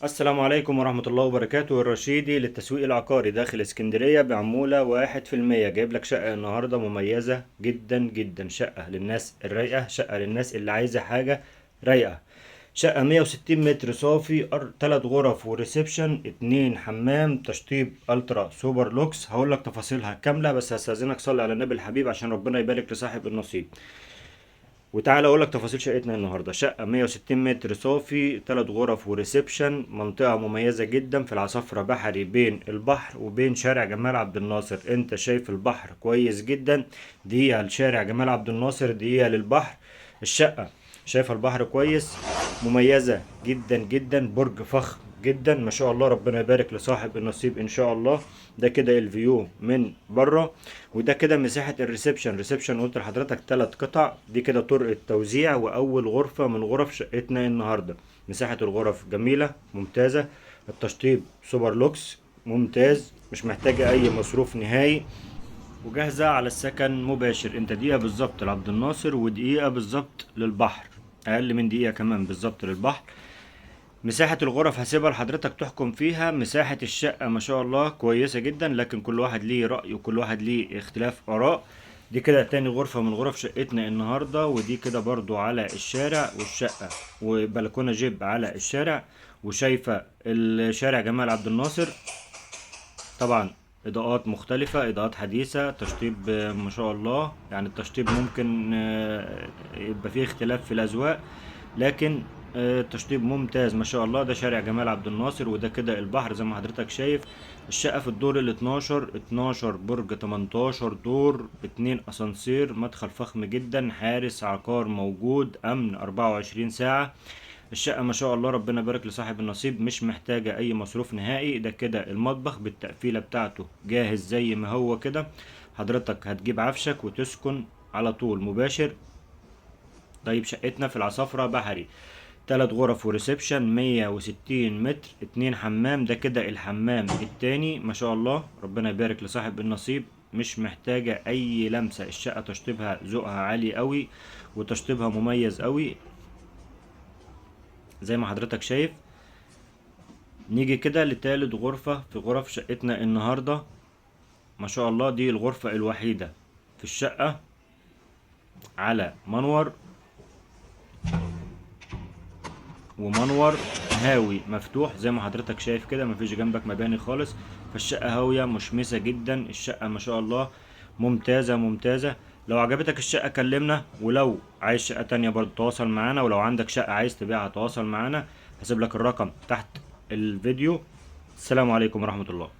السلام عليكم ورحمة الله وبركاته. الرشيدي للتسويق العقاري داخل اسكندرية بعمولة 1%. جايب لك شقة النهاردة مميزة جدا جدا، شقة للناس الرايقة، شقة للناس اللي عايزة حاجة رايقة. شقة 160 متر صافي، 3 غرف و reception، 2 حمام، تشطيب ultra super lux. هقول لك تفاصيلها كاملة، بس هستأذنك صلي على النبي الحبيب عشان ربنا يبارك لصاحب النصيب. وتعالى اقول لك تفاصيل شقتنا النهارده. شقه 160 متر صافي، 3 غرف و reception، منطقة مميزة جدا في العصافره بحري، بين البحر وبين شارع جمال عبد الناصر. انت شايف البحر كويس جدا، دقيقة لشارع جمال عبد الناصر، دقيقة للبحر. الشقة شايفه البحر كويس، مميزة جدا جدا، برج فخم جدا ما شاء الله، ربنا يبارك لصاحب النصيب ان شاء الله. ده كده ال view من بره، وده كده مساحة ال reception. reception قلت لحضرتك 3 قطع، دي كده طرقة توزيع، واول غرفة من غرف شقتنا النهاردة. مساحة الغرف جميلة ممتازة، التشطيب super lux ممتاز، مش محتاجة اي مصروف نهائي، وجاهزة على السكن مباشر. انت دقيقة بالظبط لعبد الناصر، ودقيقة بالظبط للبحر، اقل من دقيقة كمان بالظبط للبحر. مساحة الغرف هسيبها لحضرتك تحكم فيها. مساحة الشقة ما شاء الله كويسة جدا، لكن كل واحد ليه رأي وكل واحد ليه اختلاف آراء. دي كده تاني غرفة من غرف شقتنا النهاردة، ودي كده برضو على الشارع، والشقة وبلكونة جيب على الشارع، وشايفة الشارع جمال عبد الناصر. طبعا إضاءات مختلفة، إضاءات حديثة، تشطيب ما شاء الله. التشطيب ممكن يبقى فيه اختلاف في الأذواق، لكن التشطيب ممتاز ما شاء الله. ده شارع جمال عبد الناصر، وده كده البحر زي ما حضرتك شايف. الشقة في الدور ال 12، 12 برج 18 دور، 2 أسانسير، مدخل فخم جدا، حارس عقار موجود، أمن 24 ساعة. الشقة ما شاء الله ربنا يبارك لصاحب النصيب، مش محتاجة أي مصروف نهائي. ده كده المطبخ بالتقفيلة بتاعته جاهز زي ما هو كده، حضرتك هتجيب عفشك وتسكن على طول مباشر. شقتنا في العصافرة بحري، 3 غرف و reception، 160 متر، 2 حمام. ده كده الحمام التاني ما شاء الله ربنا يبارك لصاحب النصيب، مش محتاجة أي لمسة. الشقة تشطيبها ذوقها عالي قوي، وتشطيبها مميز قوي زي ما حضرتك شايف. نيجي كده لتالت غرفة في غرف شقتنا النهاردة ما شاء الله. دي الغرفة الوحيدة في الشقة على منور، ومنور هاوي مفتوح زي ما حضرتك شايف كده، مفيش جنبك مباني خالص. فالشقة هاوية مشمسة جدا، الشقة ما شاء الله ممتازة ممتازة. لو عجبتك الشقة كلمنا، ولو عايز شقة تانية برضو تواصل معانا، ولو عندك شقة عايز تبيعها تواصل معانا. هسيب لك الرقم تحت الفيديو. السلام عليكم ورحمة الله.